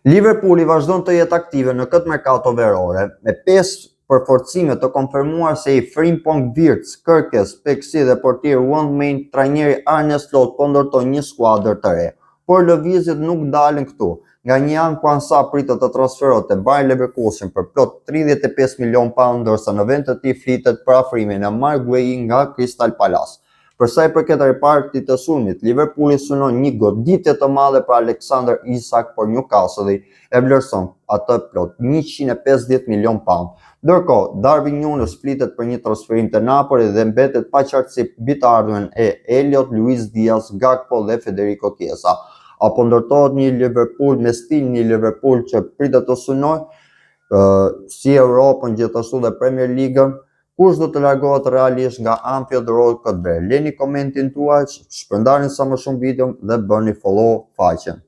Liverpooli vazhdon të jetë aktive në këtë merkato verore, me 5 përforcime të konfirmuar si Frimpong Wirtz, Kerkez, Peksi dhe portier Wondmain, trajneri Arne Slot po ndërton një skuadër të re. Por lëvizjet nuk ndalen këtu. Nga një anë Quansah pritet të transferohet te Bayer Leverkusen për plot 35 milion pound, ndërsa në vend të tij flitet për afrimin e Marc Guehi nga Crystal Palace. Për sa i përket repartit të sulmit, Liverpooli synon një goditje të madhe për Alexander Isak, por Newcastle e vlerëson atë plot 150 milion pound. Ndërkohë, Darwin Nunez flitet për një transferim te Napoli dhe mbetet paqartësi mbi të ardhmen e Elliot, Luis Diaz, Gakpo dhe Federico Chiesa. Apo ndërtohet një Liverpool me stil, një Liverpool që pritet të synojë si Europën gjithashtu dhe Premier League-ën? Kush do të largohet realisht nga Anfield Road këtë verë? Leni komentin tuaj, shpërndani sa më shumë video dhe bëni follow faqen.